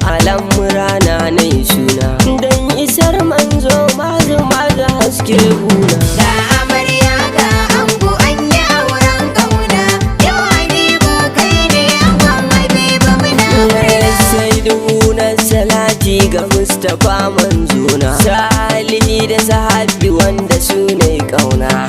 Alamurana na yi suna dan isar manzo mazu mazu haske guna. Ga amarya ga ango, an yi auren ƙauna. Yau Habibu kai ne angon Habiba, muna murna. Sai dubu na salati ga Mustapha manzona, Salihi da sahabi wanda su ne kauna.